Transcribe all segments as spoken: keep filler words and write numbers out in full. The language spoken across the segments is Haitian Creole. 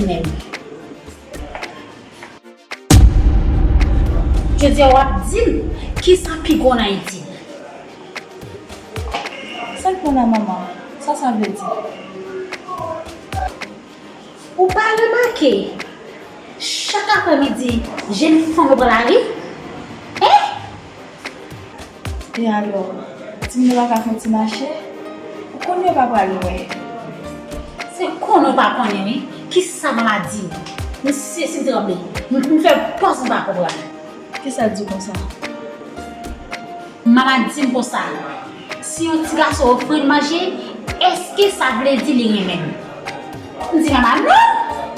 menm. Jodi a w ap di m kisa pi gwo nan Ayiti. Sa k pran la, manman? Sa sa vle di? Ou pa remake, chak aprèmidi, jèn fanm yo pran lari? Hein? E alò, timoun yo pa ka fè yon ti mache? Ou konnen yo pa pral lwen. Se konnen w pa konnen, wi. Kisa mama di m? M sezi, m tranble. M, m fè pòz m pa konprann. Kisa l di w konsa? Mama di m konsa, si yon ti gason ofri l manje, èske sa vle di li renmen m? M di mama non,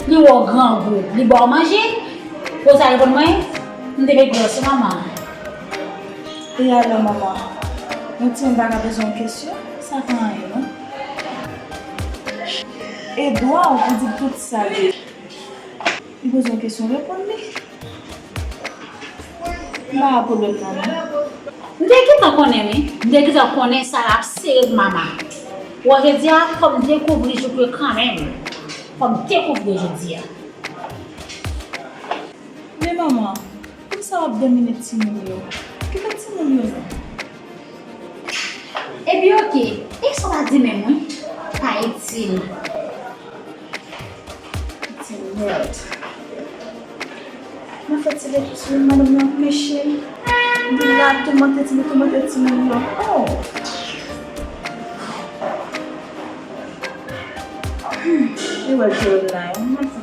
li wè w grangou, li ba w manje. Rosa reponn mwen, m te met dlo sou manman. E alò, manman, yon timoun pa ka poze yon kesyon, sa pa anyen, non. E dwa w pou di tout sa l vle. Li poze yon kesyon, reponn li. M pa wè pwoblèm nan, non. M te gentan konnen, wi. M te gentan konnen sa l ap sere pou mama. Wè, jodi a, fò m dekouvri Joukwi kanmenm. Fò m dekouvri jodi a. Men manman, poukisa w ap domine timoun yo? Kite timoun yo non. Epi oke, e sa w ta di menm wi? Pa itil. Ti mèd. Mwen fè ti lekti, madanm nan anpeche m. Li la toumante timoun, toumante timoun nan. Oh! Hmm, li wè l jwe la, wi.